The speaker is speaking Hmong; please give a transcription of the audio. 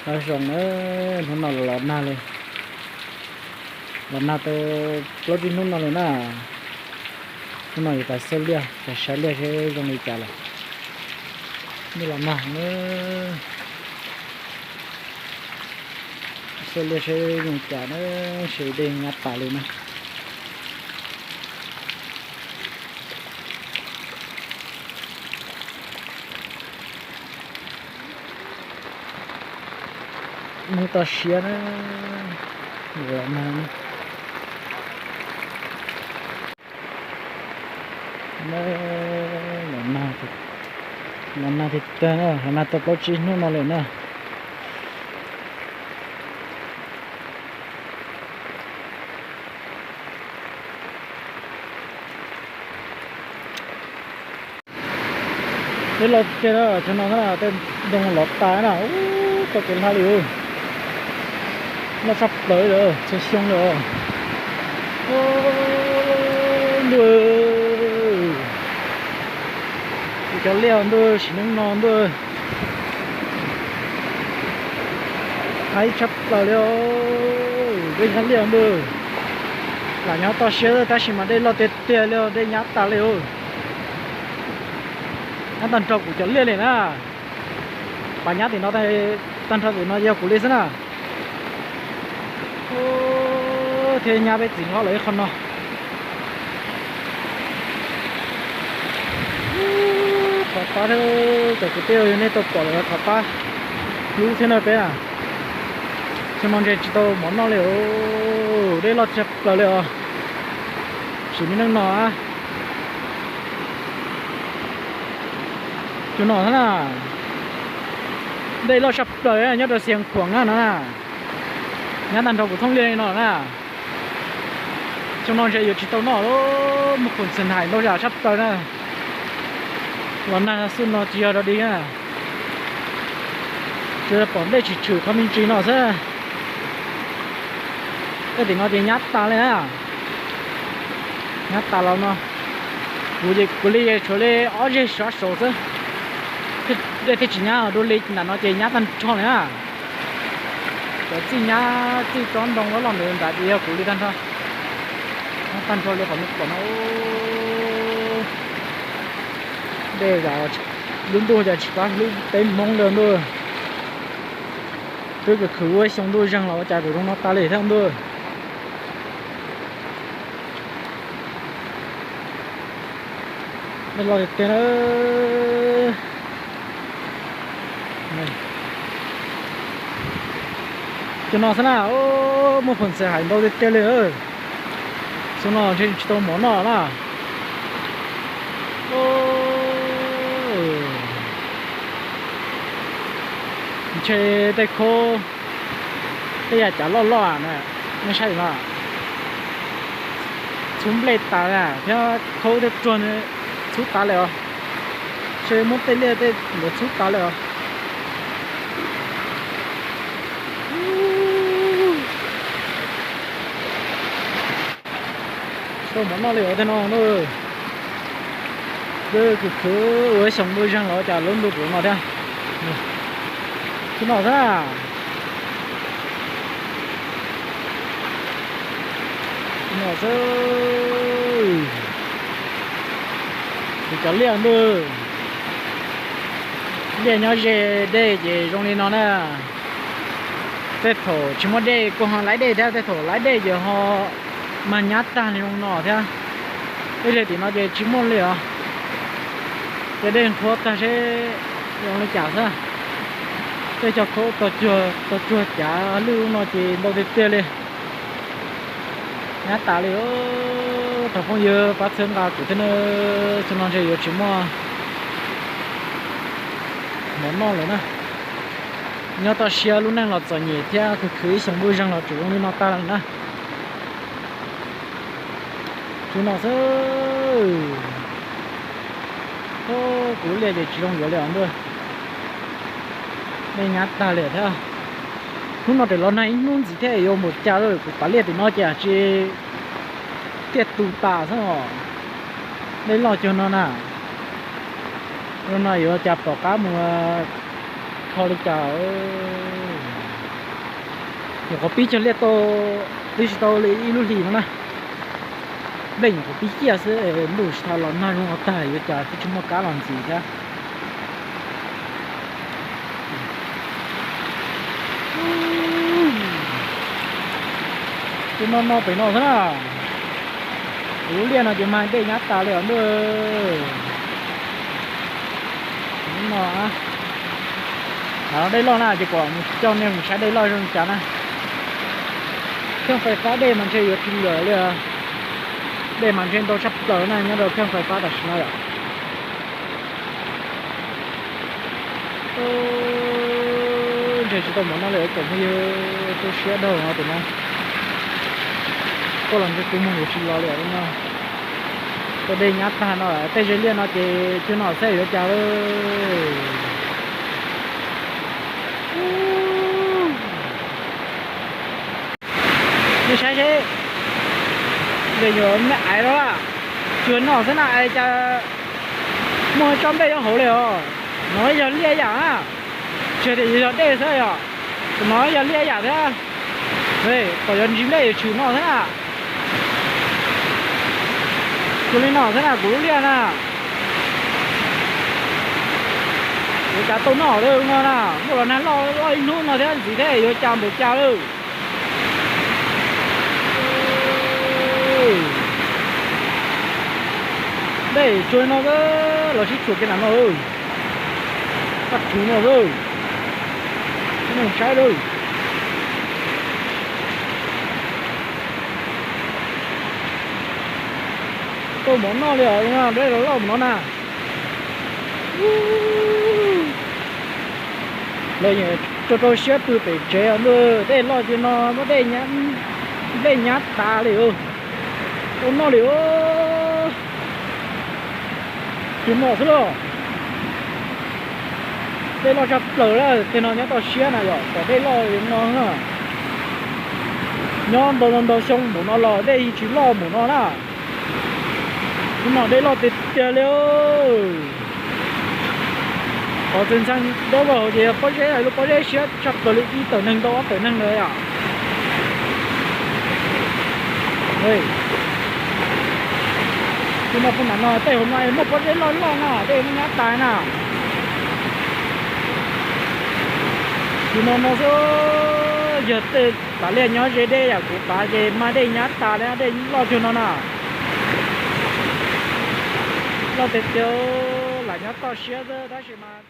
Nyob zoo na, hnub no los nag li, los nag tau plaub tsib hnub no lawm na. Hnub no yuav tas xauj liaj, tas saib liaj seb zoo li cas lawm. Ntuj los nag na, xauj liaj seb zoo li cas na, seb dej nyab tas li na. Hnub toj siab na, los nag, los nag tiag tiag na, los nag tau plaub tsib hnub no lawm na. Dej loj tiag tiag na, cov no tej ntoo lov tas na, ub, tau kev hlab li. Loj tshaj plaws li, txhua xyoo li os. Ntuj, kuv cov liaj ntuj, sim neej no ntuj, hlab tshaj plaws li os. Dej nyab liaj ntuj, lam nyob toj siab tab sis mas dej loj tiag tiag li, dej nyab tas li os. Nyab tag nrho kuv cov liaj li na. Pas nyab tim no, tag nrho tim no yog kuv li xwb na. Thiab nyab peb txiv hlob lawv ib qho no. Qhov pab thiab, cov kwv tij, yog nej tau pom lawm qhov pab hlub thiab na peb na. Xyoo no ntshe tsis tau mov noj li os, dej loj tshaj plaws li os. Sim neej no, cov no xwb na, dej loj tshaj plaws nyob rau Xiav Khuam na no na. Nyab tag nrho kuv thooj liaj li no na. Xyoo no ntshe yuav tsis tau noj, muaj khoom txhim hais ntau zam tshaj plaws na. Los nag xwb no tsis yog dog dig na. Tsuas pom dej tshwm tshwm qhov me ntsis no xwb. Tej tim no ces nyab tas li na. Nyab tas los no, kuv ces kuv li tshuav li ob zeg sov saud xwb. Dej thiaj tsis nyab, dua li nram no ces nyab tag nrho li na. Cov txij nyab txij tsob ntoo loj loj ntawd nrad ces yog kuv li tag nrho. Nyab tag nrho li qhov nej pom no. Dej, lub ntuj cas tsis pab hlub peb Hmoob li ntuj. Twb khwv khwv ua xyoo ntuj zeeg los ua cas kuv zoo no tas li thiab ntuj. Dej loj tiag tiag na. Cov no xwb na, muaj khoom txhim hais ntau tiag tiag li. Xyoo no ntshe tsis tau mov noj na. Ntshe tej khaub, tej yam cav loj loj na, nej saib no, txhub nplej tas na thiab khaub thiab tsuag txhub tas lawm os. Ntshe muab tej liaj tej ntawd txhub tas lawm os. Tsis tau mov noj li os tej no na. Twb khwv khwv ua ib xyoos ntuj zeeg los cas lub ntuj kuv no thiab. Tsis no xwb. No xwb. Kuv cov liaj ntuj, liaj nyob ze dej ces zoo li no na. Tej thaum tsis muaj dej kuj ho laib dej thiab, tej thaum laib dej ces ho mag nyab tag li zoo no thiab. Ib zej tim no ces tsis muaj li os. Ces dej nqhuab tag seb zoo li cas xwb. Tej cov khaub tau tsuag cav lwj no ces ntau tiag tiag li. Nyab tas li. Thov phooj ywg pab txhawb nqa kuv thiab na, xyoo no ntshe yuav tsis muaj mov noj lawm na. Nyob toj siab lub neej los txom nyem thiab khwv khwv ib xyoos ntuj zeeg los tsuas zoo li no tag lawm na. Tsis no xwb. Kuv lub liaj ces tsis zoo yuav li os ntuj. Dej nyab tag li thiab. Hnub no raws los nag ib hnub ntxiv thiab yuav mus cas lawm, kuv tas liaj tim no ces tsis tiaj tu tas xwb os. Dej loj cuag no na. Zoo no yuav cas pom qab mus kho li cas. Nyuam qhuav pib cog liaj tau twb tsis tau li ib lub hlis no na. Dej nyuam qhuav pib ciaj xwb, ntuj tsis tau los nag zoo tag yuav cas twb tsis muaj kab los ntxiv thiab. Twb no no pem no xwb na. Kuv lub liaj no ces mag dej nyab tas li os ntuj. No, dej loj na ces kom coj nej mus saib dej loj zoo cas na. Kheej fais fab dej mas ntshe yuav tsis lawm li. Dej mas ntshe ntau tshaj plaws na nyob rau kheej fais fab tam sim no yom. Ntshe tsis tau mov noj li tsoom phooj ywg, tu siab dhau no tus no. Tuaj los ntshe tu mus yuav tsis los li no. Tus dej nyab tag no tej ze liaj no ces cuag no xwb yuav cas lawm. Nej saib seb, ntses yuav me aiv no, cuag no xwb na es cas muaj tsob nplej nyob hauv li os. No yog liaj yam na, tsis tias yuav yog dej xwb yom, no yog liaj yam thiab. Kom yuav ntsis nplej yuav tshwm no xwb na. Cuag li no xwb na kuv lub liaj na. Yuav cas tau noj li no na, muaj los nag loj loj ib hnub no thiab ntxiv thiab yuav cas npaum cas lawm. Dej tsuag no los sib tshuam kiag nram no, qab rhuv no, nej saib lawm. Tau mov noj li os, dej los loj mus no na. Lawv rau rau siab pw pem tsev os ntuj, dej loj cuag no muab dej, nplej nyab tas li. Tau noj li os. Cuag no xwb los. Dej loj tshaj plaws lawm, tiag no nyob toj siab na yom, kom dej loj li no na. Nyob ntau ntau xyoo npaum no los dej yeej tsis loj npaum no na. Hnub no dej loj tiag tiag li. Qhov txhia ntxhee dab vaj hauv ces yog pob zeb, lub pob zeb siab tshaj plaws li ib tawm neeg ntau ob tawm neeg ntawd yom. Tus no pub nram no tej hauv no muaj pob zeb loj loj na, dej muab nyab tas na. Tus no no xwb, yog tej tas liaj nyob ze dej yam kuv pav ces mag dej nyab tas li, dej loj cuag no na. Loj tiag tiag, lam nyob toj siab xwb tab sis mas